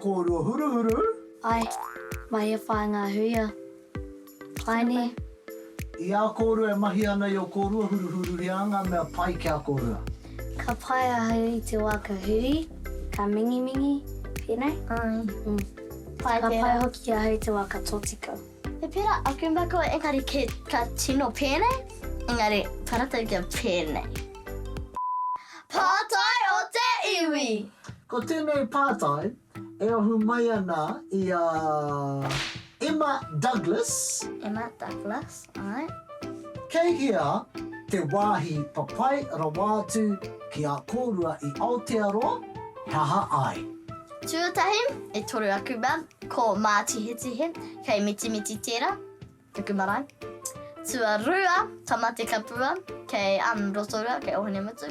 kōrua huruhuru? Āe, mahi a whāinga huia. Āe nē. I a kōrua e mahi ana i ō kōrua huruhuru, he aha ngā mea pai ki a kōrua? Ka pai ahau i te wā ka huri, ka mingimingi, pēnei? Āe. Pai tērā. Ka pai hoki ahau i te wā ka tōtika. He pērā aku mako engari ke ka tino pēnei, engari paratau kia pēnei. Pātai o te iwi! Ko tēnei pātai e ahu mai ana i a Emma Douglas. Emma Douglas, āe. Kei hea te wāhi papai rawa atu ki a kōrua i Aotearoa, he aha ai? Tuatahi, e toru aku mea, ko Mātihetihe, kei Mitimiti tērā, taku marae. Tuarua, Tamatekapua, kei um, Rotorua, kei Ohinemutu.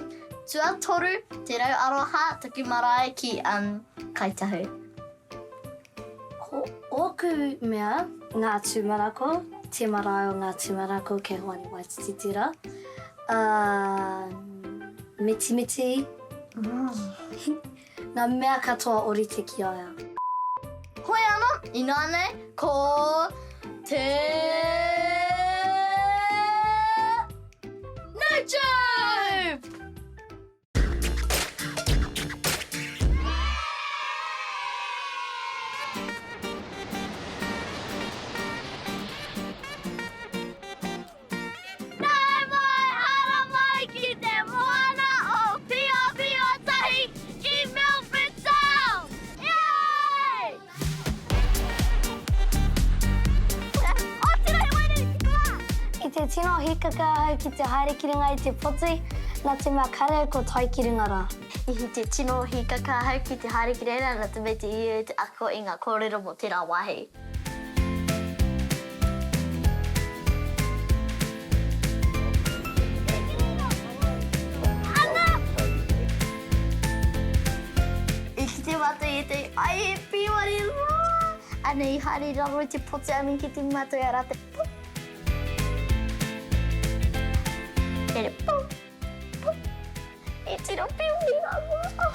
Tuatoru, Te Rau Aroha, taku marae ki um, Kāi Tahu. Ko ōku mea, Ngā Tūmanako, te marae o Ngā Tūmanako kei Hoani Waititi tērā. Uh, Mitimiti. Mm. Nga mea katoa orite ki a ia. Hoi ano, ināianei, ko te YouTube! Tae mai, haramai ki te moana o Piopiotahi ki Milford Sound! Yay! Oh, tino he wairere ki te wā! I te tino hikaka ahau ki te haere ki runga i te poti, na te mea kare au ko tae ki runga ra. I te tino hikaka ahau ki te haere ki reira, na te mea te ia te ako i nga korero mo tera wahi. I kite mātou i ētahi ai he pīwari roa! Ana i haere i raro i te poti ana i kite mātou i a rātou pop! Tere pop! Pop! I tino pīwari rawa!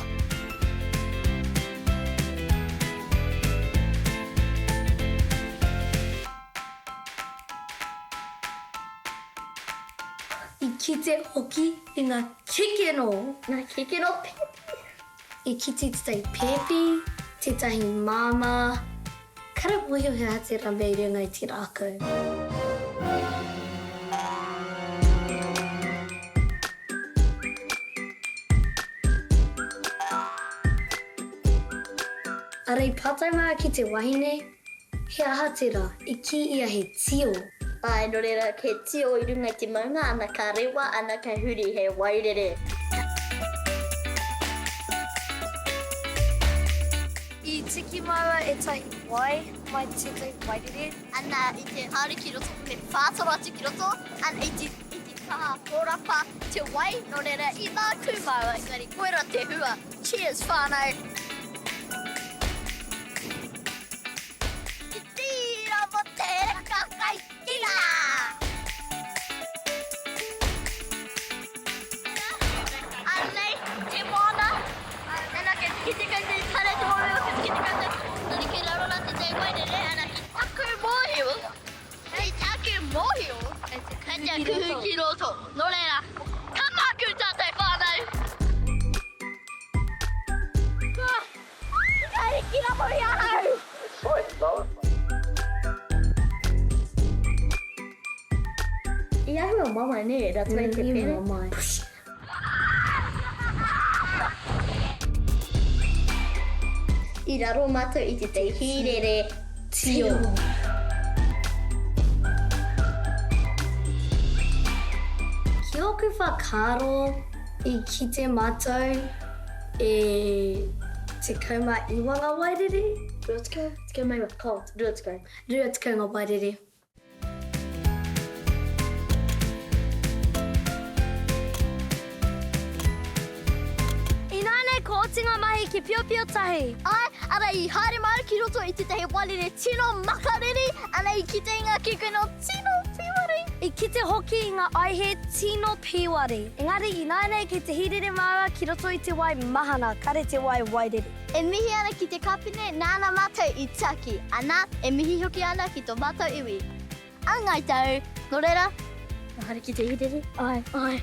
I kite hoki i ngā kekeno. Ngā kekeno pēpi. I kite tētahi pēpi, tētahi māmā. Kare mōhio he aha tērā mea i runga i te rākau. Ara i pātai mai ki te wahine, He aha tērā? I kī ia he tio. Āe, nō reira, he tio i runga i te maunga, ana ka rewa, ana ka huri he wairere. I tiki māua ētahi wai mai tētahi wairere. Ana i te haere ki roto, me whātoro atu ki roto, ana i te, i te kaha hōrapa te wai, nō reira i mākū māua, engari koira te hua. Cheers whānau! Te tīra mo te reka kai kina! Anei te moana. Tena kei te kite koutou, tare te mōhio kei te kite koutou. Nō kei raro rā te tei wairere, ana ki taku mōhio, ki taku mōhio, kei te kuhu ki roto. Nō reira, ka mākū tātou whānau! Ka hiki rawa i ahau! I ahua mamae nē, that's why te pere. I raro mātou i te hīrere tio. Ki ōku whakaaro, i kite mātou e 19 ngā wairere. 20, 19, cold, 20. 20 ngā wairere. Ināianei kua oti ngā mahi ki Piopiotahi. Āe, arā i haere māua ki roto i tētahi wairere tino makariri, ana i kite i ngā kikino tino pīwari. I kite hoki i ngā aihe tino pīwari. Engari ināianei kei te hīrere māua ki roto i te wai mahana, kare te wai wairere. E mihi ana ki te kapene nāna mātou i tiaki, ana, e mihi hoki ana ki tō mātou iwi. A Ngāi Tahu, nō reira, haere ki te hīrere, āe, āe.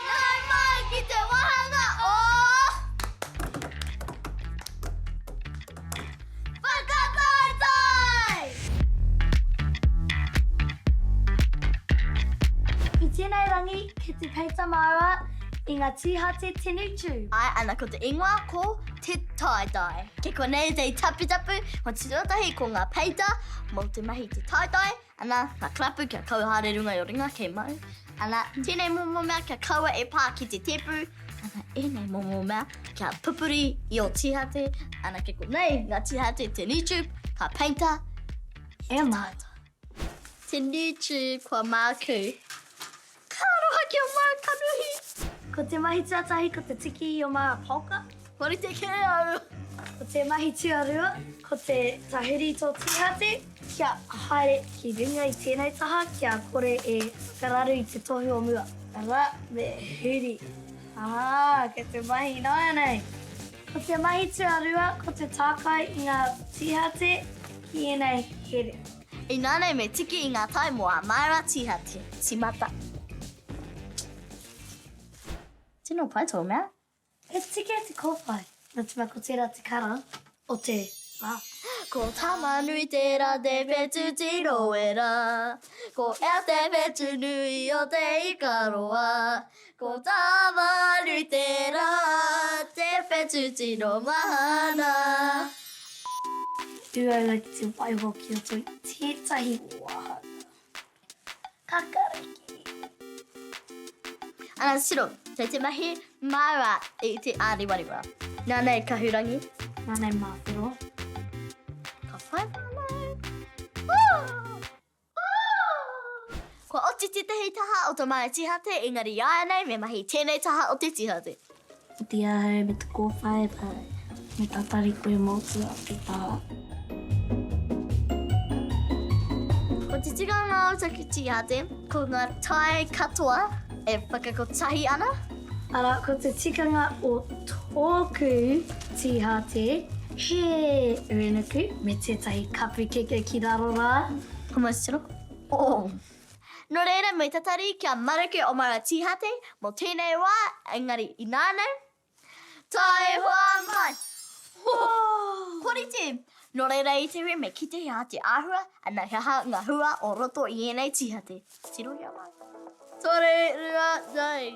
Nau mai ki te wāhanga o Whakataetae! I tēnei rangi, kei te peita māua i ngā tīhate Tenutu. Āe ana ko te ingoa ko Te Taetae. Kei konei te taputapu, ko te tuatahi ko ngā peita mō te mahi te taetae, ana, ngā karapu kia kaua haere runga i o ringa kei mau, ana, tēnei momo mea kia kaua e pā ki te tēpu, ana, ēnei momo mea kia pupuri i o tīhate, ana, kei konei ngā tīhate te YouTube, ka peita E mātou. Te YouTube kua māku. Ka aroha ki o māu kanohi. Ko te mahi tuatahi ko te tiki i o māua paoka. Kua rite kē au. Ko te mahi tuarua ko te tahuri tō tīhate kia haere ki runga i tēnei taha kia kore e whakararu i te tohu o mua. Arā, me huri. Ā, kei te mahi ināianei. Ko te mahi tuarua ko te tākai i ngā tīhate ki ēnei here. Inānei me tiki i ngā tae mō ā Māra Tīhati. Tīmata. Tino pai tō mea. He tika te kōwhai, nā te mea ko tērā te kara o te rā. Ko Tamanui tērā te whetū tino wera, Ko ea te whetū nui o te Ikaroa, Ko Tamanui tērā te whetū tino mahana. Uaua ki te waiho ki roto i tētahi wāhanga kakariki. Ana tiro, kei te mahi māua i te āriwariwa. Nānei kahurangi. Nānei māwhero. Ka whai whānau. Kua oti tētahi taha o tō māua tīhate, engari āianei me mahi tēnei taha o te tīhate. Oti ahau me te kōwhai, me tatari koe mōku a te taha. Ko te tikanga o taku tīhate, ko ngā tae katoa e whakakotahi ana. Arā, ko te tikanga o tōku tīhate, he uenuku me tētahi kapu keke ki raro rā. Ko my tiro. Oh. Nō reira, me tatari kia maruke o māua tīhate mō tēnei wā, engari inānei, taihoa mai! Kua rite! Nō reira i te hui me kite he aha te āhua, ana he aha ngā hua o roto i ēnei tīhate. Tirohia mai. Toru, rua, tahi.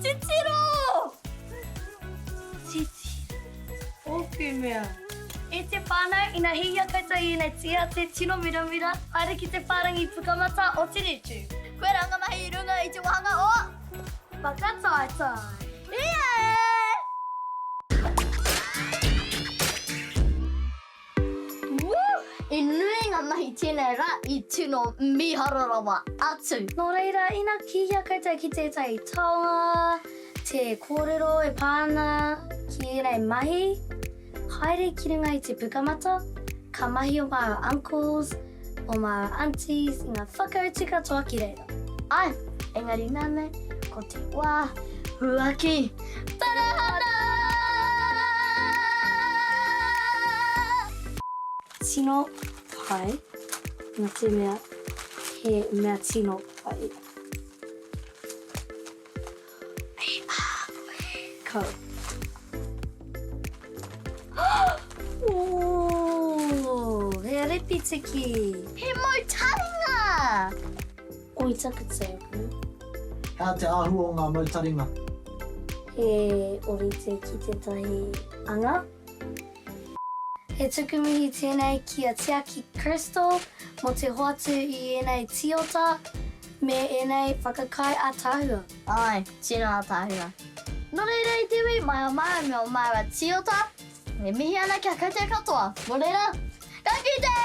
Titiro! Titiro. Ōku mea. E te whānau, ina hihia koutou i ēnei tīhate tino miramira, haere ki te whārangi Pukamata o te YouTube. Koirā ngā mahi i runga i te wāhanga o. Whakataetae. Yeah! Woo! I nui ngā mahi tēnei rā i tino mīharo rawa atu. Nō reira, ina kīia koutou ki tētahi taonga, te kōrero e pā ana ki ēnei mahi, haere ki runga i te pukamata, ka mahi o māua uncles, o māua aunties i ngā whakautu katoa ki reira. Āe, engari nānei, ko te wā huaki parahana! Tino pai, nā te mea he mea tino pai. Hei a koe. Kau. Ooh, he ripitiki. He mau taringa! Oi taku tēpu. He aha te āhua o ngā mau taringa? He orite ki tētahi anga. He tuku mihi tēnei ki a Tiaki Crystal mō te hoatu i ēnei tīota me ēnei whakakai ātaahua. Āe, tino ātaahua. Nō reira i te iwi, mai o māua me o māua tīota, e mihi ana kia koutou katoa. Nō reira, ka kite!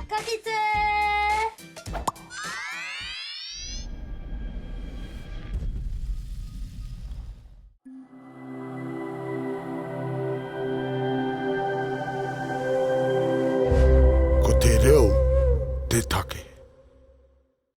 Ka kite! Ko te reo te take.